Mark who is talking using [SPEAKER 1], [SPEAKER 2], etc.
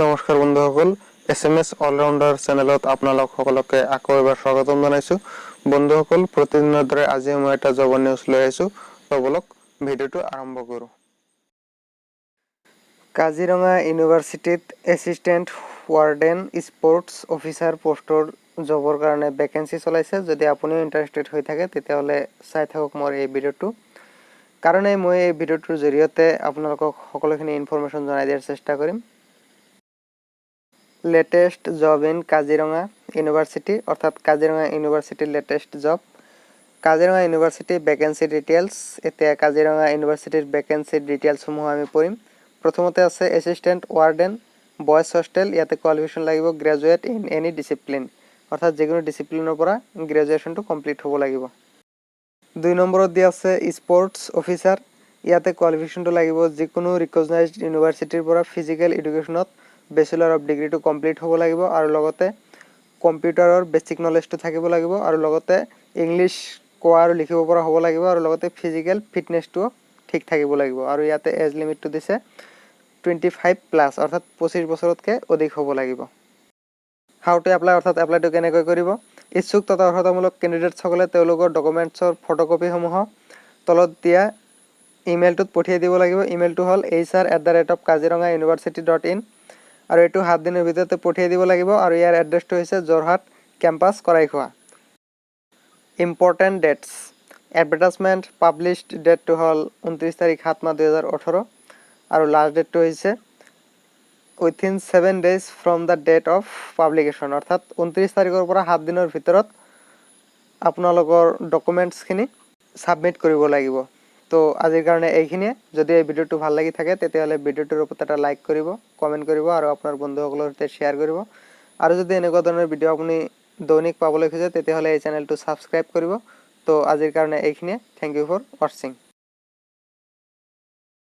[SPEAKER 1] নমস্কাৰ বন্ধুসকল, S M S allrounder চেনেলত আপোনালোক সকলোকে আকৌ এবাৰ স্বাগতম জনাইছোঁ। বন্ধুসকল, প্ৰতিদিনৰ দৰে আজিও মই এটা জবৰ নিউজ লৈ আহিছোঁ। তো বলক, ভিডিঅ'টো আৰম্ভ কৰোঁ। কাজিৰঙা ইউনিভাৰ্চিটিত এছিষ্টেণ্ট ৱাৰ্ডেন, স্পৰ্টছ অফিচাৰ পষ্টৰ জবৰ কাৰণে ভেকেঞ্চি চলাইছে। যদি আপুনিও ইণ্টাৰেষ্টেড হৈ থাকে, তেতিয়াহ'লে চাই থাকক মোৰ এই ভিডিঅ'টো, কাৰণে মই এই ভিডিঅ'টোৰ জৰিয়তে আপোনালোকক সকলোখিনি ইনফৰমেশ্যন জনাই দিয়াৰ চেষ্টা কৰিম। Latest job in Kaziranga University, অৰ্থাৎ কাজিৰঙা ইউনিভাৰ্চিটিৰ latest job, Kaziranga University vacancy details. এতিয়া কাজিৰঙা ইউনিভাৰ্চিটিৰ ভেকেঞ্চিৰ ডিটেইলছসমূহ আমি পঢ়িম। প্ৰথমতে আছে এছিষ্টেণ্ট ৱাৰ্ডেন, বয়জ হোষ্টেল। ইয়াতে কোৱালিফিকেশ্যন লাগিব গ্ৰেজুৱেট ইন এনি ডিচিপ্লিন, অৰ্থাৎ যিকোনো ডিচিপ্লিনৰ পৰা গ্ৰেজুৱেশ্যনটো কমপ্লিট হ'ব লাগিব। 2 নম্বৰত দিয়া আছে স্পৰ্টছ অফিচাৰ। ইয়াতে কোৱালিফিকেশ্যনটো লাগিব যিকোনো ৰিকগনাইজড ইউনিভাৰ্চিটিৰ পৰা ফিজিকেল এডুকেশ্যনত বেচেলাৰ অফ ডিগ্ৰীটো কমপ্লিট হ'ব লাগিব আৰু লগতে কম্পিউটাৰৰ বেছিক নলেজটো থাকিব লাগিব আৰু লগতে ইংলিছ কোৱা আৰু লিখিব পৰা হ'ব লাগিব আৰু লগতে ফিজিকেল ফিটনেছটোও ঠিক থাকিব লাগিব। আৰু ইয়াতে এজ লিমিটটো দিছে 25+, অৰ্থাৎ 25 বছৰতকৈ অধিক হ'ব লাগিব। How to apply, অৰ্থাৎ এপ্লাইটো কেনেকৈ কৰিব? ইচ্ছুক তথা অৰ্হতামূলক কেণ্ডিডেটছসকলে তেওঁলোকৰ ডকুমেণ্টছৰ ফটোকপিসমূহ তলত দিয়া ইমেইলটোত পঠিয়াই দিব লাগিব। ইমেইলটো হ'ল hr@kaziranga university.in আৰু এইটো 7 দিনৰ ভিতৰতে পঠিয়াই দিব লাগিব। আৰু ইয়াৰ এড্ৰেছটো হৈছে Jorhat campus, Koraikhowa. Important dates, advertisement published ডেটটো হ'ল 29 তাৰিখ 7 মাহ 2018 আৰু লাষ্ট ডেটটো হৈছে within 7 days from the date of publication, অৰ্থাৎ 29 তাৰিখৰ পৰা 7 দিনৰ ভিতৰত আপোনালোকৰ ডকুমেণ্টছখিনি ছাবমিট কৰিব লাগিব। তো আজিৰ কাৰণে এইখিনিয়ে। যদি এই ভিডিঅ'টো ভাল লাগি থাকে, তেতিয়াহ'লে ভিডিঅ'টোৰ ওপৰত এটা লাইক কৰিব, কমেণ্ট কৰিব আৰু আপোনাৰ বন্ধুসকলৰ সৈতে শ্বেয়াৰ কৰিব। আৰু যদি এনেকুৱা ধৰণৰ ভিডিঅ' আপুনি দৈনিক পাবলৈ খোজে, তেতিয়াহ'লে এই চেনেলটো ছাবস্ক্ৰাইব কৰিব। তো আজিৰ কাৰণে এইখিনিয়ে। Thank you for watching.